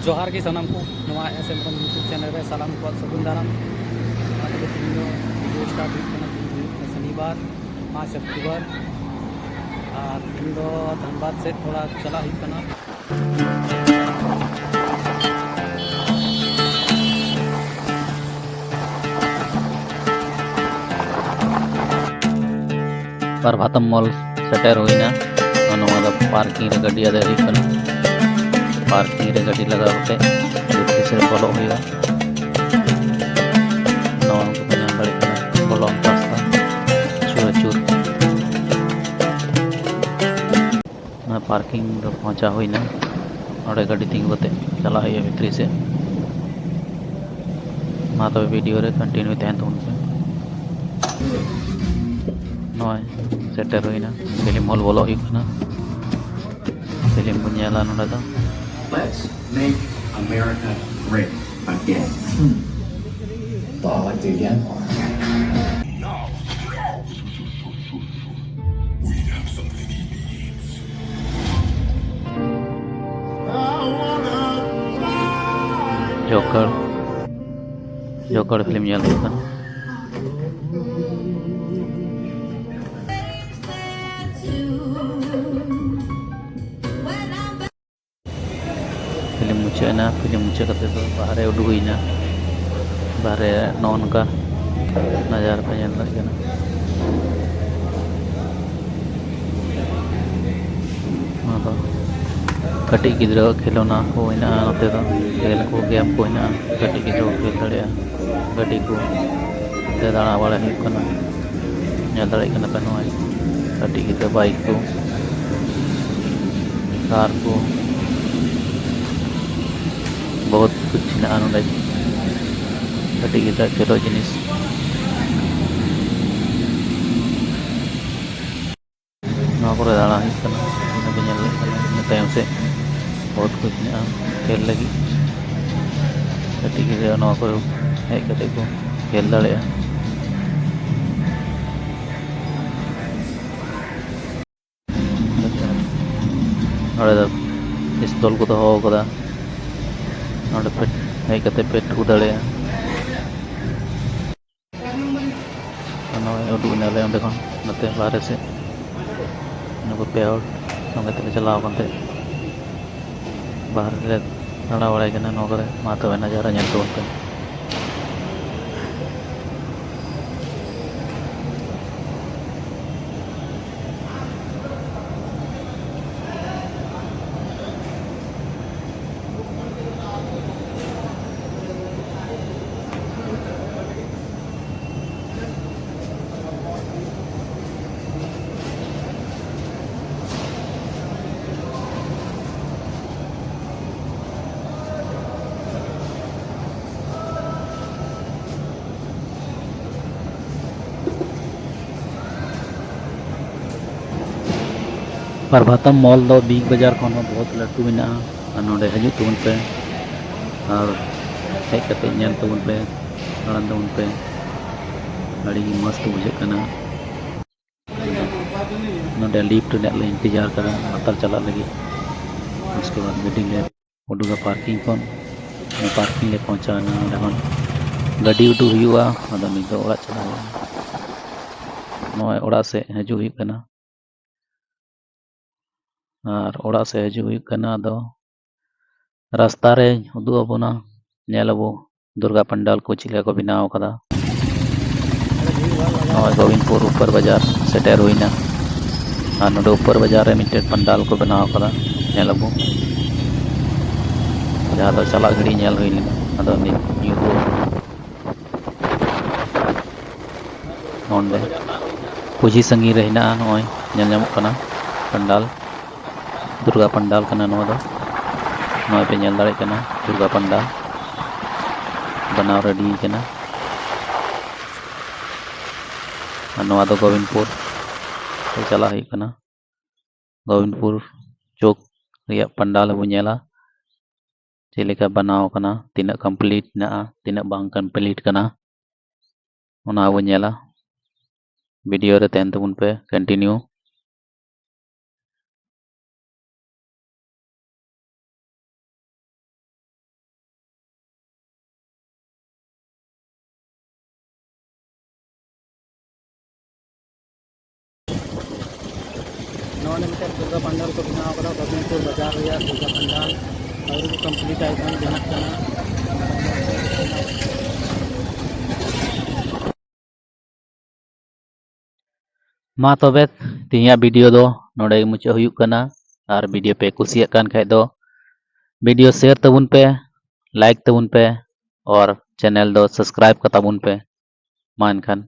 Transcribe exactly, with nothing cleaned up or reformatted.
ᱡᱚᱦᱟᱨ ᱜᱮ ᱥᱟᱱᱟᱢ ᱠᱚ, ᱱᱚᱣᱟ S M ROM YouTube channel ᱨᱮ ᱥᱟᱱᱟᱢ ᱠᱚᱣᱟᱜ ᱥᱟᱹᱜᱩᱱ ᱫᱟᱨᱟᱢ᱾ ᱚᱱᱟ ᱛᱮᱜᱮ ᱛᱮᱦᱮᱧ ᱫᱚ ᱵᱷᱤᱰᱤᱭᱳ ᱥᱴᱟᱨᱴ ᱦᱩᱭᱩᱜ ᱠᱟᱱᱟ᱾ ᱛᱮᱦᱮᱧ ᱫᱚ ᱦᱩᱭᱩᱜ ᱠᱟᱱᱟ ᱥᱚᱱᱤᱵᱟᱨ, ᱯᱟᱸᱪ ᱚᱠᱴᱳᱵᱚᱨ, ᱟᱨ ᱛᱮᱦᱮᱧ ᱫᱚ ᱫᱷᱟᱱᱵᱟᱫᱽ ᱥᱮᱫ ᱛᱷᱚᱲᱟ ᱪᱟᱞᱟᱜ ᱦᱩᱭᱩᱜ ᱠᱟᱱᱟ᱾ ᱯᱨᱚᱵᱷᱟᱛᱚᱢ ᱢᱚᱞ ᱥᱮᱴᱮᱨ ᱦᱩᱭᱱᱟ᱾ ᱱᱚᱣᱟ ᱫᱚ ᱯᱟᱨᱠᱤᱝ ᱨᱮ ᱜᱟᱹᱰᱤ ᱟᱫᱮᱨ ᱦᱩᱭᱩᱜ ᱠᱟᱱᱟ᱾ ᱯᱟᱨᱠᱤᱝ ᱨᱮ ᱜᱟᱹᱰᱤ ᱞᱟᱜᱟᱣ ᱠᱟᱛᱮ ᱵᱷᱤᱛᱨᱤ ᱥᱮᱫ ᱵᱚᱞᱚᱜ ᱦᱩᱭᱩᱜᱼᱟ᱾ ᱱᱚᱣᱟ ᱠᱚᱯᱮ ᱧᱮᱞ ᱫᱟᱲᱮᱭᱟᱜ ᱠᱟᱱᱟ, ᱵᱚᱞᱚᱱ ᱨᱟᱥᱛᱟ ᱟᱹᱪᱩᱨ ᱟᱹᱪᱩᱨ᱾ ᱱᱚᱣᱟ ᱯᱟᱨᱠᱤᱝ ᱫᱚ ᱯᱳᱣᱪᱷᱟ ᱦᱩᱭᱱᱟ᱾ ᱱᱚᱰᱮ ᱜᱟᱹᱰᱤ ᱛᱤᱸᱜᱩ ᱠᱟᱛᱮ ᱪᱟᱞᱟᱜ ᱦᱩᱭᱩᱜᱼᱟ ᱵᱷᱤᱛᱨᱤ ᱥᱮᱫ᱾ ᱢᱟ ᱛᱚᱵᱮ ᱵᱷᱤᱰᱤᱭᱳ ᱨᱮ ᱠᱚᱱᱴᱤᱱᱤᱭᱩ ᱛᱟᱦᱮᱱ ᱛᱟᱵᱚᱱ ᱯᱮ᱾ ᱱᱚᱜᱼᱚᱭ ᱥᱮᱴᱮᱨ ᱦᱩᱭᱱᱟ, ᱯᱷᱤᱞᱢ ᱦᱚᱞ ᱵᱚᱞᱚᱜ ᱦᱩᱭᱩᱜ ᱠᱟᱱᱟ᱾ ᱯᱷᱤᱞᱢ ᱵᱚᱱ ᱧᱮᱞᱟ ᱱᱚᱰᱮ ᱫᱚ᱾ Let's make America great again. Hmm. Well, I like the again part. We have something he needs. Joker, Joker film ᱧᱮᱞ ᱦᱩᱭᱩᱜ ᱠᱟᱱᱟ᱾ ᱯᱷᱤᱞᱢ ᱢᱩᱪᱟᱹᱫ ᱮᱱᱟ᱾ ᱯᱷᱤᱞᱢ ᱢᱩᱪᱟᱹᱫ ᱠᱟᱛᱮ ᱫᱚ ᱵᱟᱦᱨᱮ ᱩᱰᱩᱠ ᱦᱩᱭᱱᱟ᱾ ᱵᱟᱦᱨᱮ ᱱᱚᱜᱼᱚ ᱱᱚᱝᱠᱟ ᱱᱟᱡᱟᱨ ᱯᱮ ᱧᱮᱞ ᱫᱟᱲᱮᱭᱟᱜ ᱠᱟᱱᱟ᱾ ᱱᱚᱣᱟ ᱫᱚ ᱠᱟᱹᱴᱤᱡ ᱜᱤᱫᱽᱨᱟᱹᱣᱟᱜ ᱠᱷᱮᱞᱳᱱᱟ ᱠᱚ ᱦᱮᱱᱟᱜᱼᱟ᱾ ᱱᱚᱛᱮ ᱫᱚ ᱠᱷᱮᱞ ᱠᱚ, ᱜᱮᱢ ᱠᱚ ᱦᱮᱱᱟᱜᱼᱟ, ᱠᱟᱹᱴᱤᱡ ᱜᱤᱫᱽᱨᱟᱹ ᱠᱚ ᱠᱷᱮᱞ ᱫᱟᱲᱮᱭᱟᱜᱼᱟ᱾ ᱜᱟᱹᱰᱤ ᱠᱚ ᱛᱮ ᱫᱟᱬᱟ ᱵᱟᱲᱟᱭ ᱦᱩᱭᱩᱜ ᱠᱟᱱᱟ᱾ ᱧᱮᱞ ᱫᱟᱲᱮᱭᱟᱜ ᱠᱟᱱᱟ ᱯᱮ ᱱᱚᱜᱼᱚᱭ ᱠᱟᱹᱴᱤᱡ ᱜᱤᱫᱽᱨᱟᱹ ᱵᱟᱭᱤᱠ ᱠᱚ, ᱠᱟᱨ ᱠᱚ, ᱵᱚᱦᱩᱛ ᱠᱩᱪ ᱦᱮᱱᱟᱜᱼᱟ ᱱᱚᱰᱮ, ᱠᱟᱹᱴᱤᱡ ᱜᱤᱫᱽᱨᱟᱹ ᱠᱷᱮᱞᱳᱜ ᱡᱤᱱᱤᱥ᱾ ᱱᱚᱣᱟ ᱠᱚᱨᱮ ᱫᱟᱬᱟ ᱦᱩᱭᱩᱜ ᱠᱟᱱᱟ, ᱚᱱᱟ ᱠᱚ ᱧᱮᱞ ᱦᱩᱭᱩᱜ ᱠᱟᱱᱟ᱾ ᱤᱱᱟᱹ ᱛᱟᱭᱚᱢ ᱥᱮᱫ ᱵᱚᱦᱩᱛ ᱠᱩᱪ ᱢᱮᱱᱟᱜᱼᱟ ᱠᱷᱮᱞ ᱞᱟᱹᱜᱤᱫ᱾ ᱠᱟᱹᱴᱤᱡ ᱜᱤᱫᱽᱨᱟᱹ ᱱᱚᱣᱟ ᱠᱚᱨᱮ ᱦᱮᱡ ᱠᱟᱛᱮ ᱠᱚ ᱠᱷᱮᱞ ᱫᱟᱲᱮᱭᱟᱜᱼᱟ᱾ ᱱᱚᱰᱮ ᱫᱚ ᱯᱤᱥᱛᱚᱞ ᱠᱚ ᱫᱚᱦᱚ ᱟᱠᱟᱫᱟ᱾ ᱱᱚᱰᱮ ᱯᱮ ᱦᱮᱡ ᱠᱟᱛᱮ ᱯᱮ ᱴᱷᱩ ᱫᱟᱲᱮᱭᱟᱜᱼᱟ᱾ ᱟᱨ ᱱᱚᱜᱼᱚᱭ ᱩᱰᱩᱠ ᱮᱱᱟᱞᱮ ᱚᱸᱰᱮ ᱠᱷᱚᱱ ᱱᱚᱛᱮ ᱵᱟᱦᱨᱮ ᱥᱮᱫ᱾ ᱱᱩᱠᱩ ᱯᱮ ᱦᱚᱲ ᱥᱚᱸᱜᱮ ᱛᱮᱞᱮ ᱪᱟᱞᱟᱣ ᱟᱠᱟᱱ ᱛᱟᱦᱮᱸᱫ᱾ ᱵᱟᱦᱨᱮ ᱨᱮ ᱫᱟᱬᱟ ᱵᱟᱲᱟᱭ ᱠᱟᱱᱟ ᱱᱚᱣᱟ ᱠᱚᱨᱮ᱾ ᱢᱟ ᱛᱚᱵᱮ ᱱᱟᱡᱟᱨᱟ ᱧᱮᱞ ᱛᱟᱵᱚᱱ ᱯᱮ᱾ ᱯᱨᱚᱵᱷᱟᱛᱟᱢ ᱢᱚᱞ ᱫᱚ ᱵᱤᱜᱽ ᱵᱟᱡᱟᱨ ᱠᱷᱚᱱ ᱦᱚᱸ ᱵᱚᱦᱩᱛ ᱞᱟᱹᱴᱩ ᱢᱮᱱᱟᱜᱼᱟ᱾ ᱟᱨ ᱱᱚᱰᱮ ᱦᱤᱡᱩᱜ ᱛᱟᱵᱚᱱ ᱯᱮ ᱟᱨ ᱦᱮᱡ ᱠᱟᱛᱮ ᱧᱮᱞ ᱛᱟᱵᱚᱱ ᱯᱮ, ᱫᱟᱬᱟᱱ ᱛᱟᱵᱚᱱ ᱯᱮ᱾ ᱟᱹᱰᱤ ᱜᱮ ᱢᱚᱡᱽ ᱠᱚ ᱵᱩᱡᱷᱟᱹᱜ ᱠᱟᱱᱟ᱾ ᱱᱚᱰᱮ ᱞᱤᱯᱷᱴ ᱨᱮᱱᱟᱜ ᱞᱮ ᱤᱱᱛᱮᱡᱟᱨ ᱠᱟᱫᱟ ᱞᱟᱛᱟᱨ ᱪᱟᱞᱟᱜ ᱞᱟᱹᱜᱤᱫ᱾ ᱩᱥᱠᱮ ᱵᱟᱫ ᱜᱟᱹᱰᱤ ᱞᱮ ᱩᱰᱩᱠᱟ ᱯᱟᱨᱠᱤᱝ ᱠᱷᱚᱱ᱾ ᱯᱟᱨᱠᱤᱝ ᱞᱮ ᱯᱳᱣᱪᱷᱟᱣ ᱮᱱᱟ᱾ ᱚᱸᱰᱮ ᱠᱷᱚᱱ ᱜᱟᱹᱰᱤ ᱩᱰᱩᱠ ᱦᱩᱭᱩᱜᱼᱟ, ᱟᱫᱚ ᱱᱤᱛ ᱫᱚ ᱚᱲᱟᱜ ᱪᱟᱞᱟᱜ ᱦᱩᱭᱩᱜᱼᱟ᱾ ᱱᱚᱜᱼᱚᱭ ᱚᱲᱟᱜ ᱥᱮᱫ ᱦᱤᱡᱩᱜ ᱦᱩᱭᱩᱜ ᱠᱟᱱᱟ᱾ ᱟᱨ ᱚᱲᱟᱜ ᱥᱮᱫ ᱦᱤᱡᱩᱜ ᱦᱩᱭᱩᱜ ᱠᱟᱱᱟ᱾ ᱟᱫᱚ ᱨᱟᱥᱛᱟ ᱨᱮ ᱩᱫᱩᱜ ᱟᱵᱚᱱᱟ, ᱧᱮᱞ ᱟᱵᱚ ᱫᱩᱨᱜᱟ ᱯᱟᱱᱰᱟᱞ ᱠᱚ ᱪᱮᱫ ᱞᱮᱠᱟ ᱠᱚ ᱵᱮᱱᱟᱣ ᱠᱟᱫᱟ᱾ ᱱᱚᱜᱼᱚᱭ ᱜᱳᱵᱤᱱᱫᱯᱩᱨ ᱩᱯᱚᱨ ᱵᱟᱡᱟᱨ ᱥᱮᱴᱮᱨ ᱦᱩᱭᱱᱟ᱾ ᱟᱨ ᱱᱚᱰᱮ ᱩᱯᱚᱨ ᱵᱟᱡᱟᱨ ᱨᱮ ᱢᱤᱫᱴᱮᱱ ᱯᱟᱱᱰᱟᱞ ᱠᱚ ᱵᱮᱱᱟᱣ ᱠᱟᱫᱟ, ᱧᱮᱞ ᱟᱵᱚ, ᱡᱟᱦᱟᱸ ᱫᱚ ᱪᱟᱞᱟᱜ ᱜᱷᱟᱹᱲᱤᱡ ᱧᱮᱞ ᱦᱩᱭ ᱞᱮᱱᱟ, ᱟᱫᱚ ᱱᱤᱛ ᱧᱩᱛ ᱱᱚᱰᱮ ᱠᱩᱪᱷᱤ ᱥᱟᱺᱜᱤᱧ ᱨᱮ ᱦᱮᱱᱟᱜᱼᱟ᱾ ᱱᱚᱜᱼᱚᱭ ᱧᱮᱞ ᱧᱟᱢᱚᱜ ᱠᱟᱱᱟ ᱯᱟᱱᱰᱟᱞ, ᱫᱩᱨᱜᱟ ᱯᱟᱱᱰᱟᱞ ᱠᱟᱱᱟ ᱱᱚᱣᱟ ᱫᱚ᱾ ᱱᱚᱜᱼᱚᱭ ᱯᱮ ᱧᱮᱞ ᱫᱟᱲᱮᱭᱟᱜ ᱠᱟᱱᱟ ᱫᱩᱨᱜᱟ ᱯᱟᱱᱰᱟᱞ ᱵᱮᱱᱟᱣ ᱨᱮᱰᱤ ᱠᱟᱱᱟ᱾ ᱟᱨ ᱱᱚᱣᱟ ᱫᱚ ᱜᱳᱵᱤᱱᱫᱯᱩᱨ ᱛᱮ ᱪᱟᱞᱟᱜ ᱦᱩᱭᱩᱜ ᱠᱟᱱᱟ᱾ ᱜᱳᱵᱤᱱᱫᱯᱩᱨ ᱪᱚᱠ ᱨᱮᱭᱟᱜ ᱯᱟᱱᱰᱟᱞ ᱵᱚᱱ ᱧᱮᱞᱟ, ᱪᱮᱫ ᱞᱮᱠᱟ ᱵᱮᱱᱟᱣ ᱠᱟᱱᱟ, ᱛᱤᱱᱟᱹᱜ ᱠᱚᱢᱯᱞᱤᱴ ᱢᱮᱱᱟᱜᱼᱟ, ᱛᱤᱱᱟᱹᱜ ᱵᱟᱝ ᱠᱚᱢᱯᱞᱤᱴ ᱠᱟᱱᱟ, ᱚᱱᱟ ᱵᱚᱱ ᱧᱮᱞᱟ᱾ ᱵᱷᱤᱰᱤᱭᱳ ᱨᱮ ᱛᱟᱦᱮᱱ ᱛᱟᱵᱚᱱ ᱯᱮ ᱠᱚᱱᱴᱤᱱᱤᱭᱩ᱾ ᱚᱱᱮ ᱢᱤᱫᱴᱮᱱ ᱫᱩᱨᱜᱟ ᱯᱟᱱᱰᱟᱞ ᱠᱚ ᱵᱮᱱᱟᱣ ᱠᱟᱫᱟ ᱜᱳᱵᱤᱱᱫᱯᱩᱨ ᱵᱟᱡᱟᱨ ᱨᱮᱭᱟᱜ ᱫᱩᱨᱜᱟ ᱯᱟᱱᱰᱟᱞ, ᱟᱹᱣᱨᱤ ᱠᱚ ᱠᱚᱢᱯᱞᱤᱴᱟ, ᱮᱠᱷᱚᱱ ᱵᱮᱱᱟᱜ ᱠᱟᱱᱟ᱾ ᱢᱟ ᱛᱚᱵᱮ, ᱛᱮᱦᱮᱧᱟᱜ ᱵᱷᱤᱰᱤᱭᱳ ᱫᱚ ᱱᱚᱰᱮ ᱜᱮ ᱢᱩᱪᱟᱹᱫ ᱦᱩᱭᱩᱜ ᱠᱟᱱᱟ᱾ ᱟᱨ ᱵᱷᱤᱰᱤᱭᱳ ᱯᱮ ᱠᱩᱥᱤᱭᱟᱜ ᱠᱟᱱ ᱠᱷᱟᱡ ᱫᱚ ᱵᱷᱤᱰᱤᱭᱳ ᱥᱮᱭᱟᱨ ᱛᱟᱵᱚᱱ ᱯᱮ, ᱞᱟᱭᱤᱠ ᱛᱟᱵᱚᱱ ᱯᱮ, ᱟᱨ ᱪᱮᱱᱮᱞ ᱫᱚ ᱥᱟᱵᱥᱠᱨᱟᱭᱤᱵ ᱠᱟᱛᱟ ᱵᱚᱱ ᱯᱮ᱾ ᱢᱟ ᱮᱱᱠᱷᱟᱱ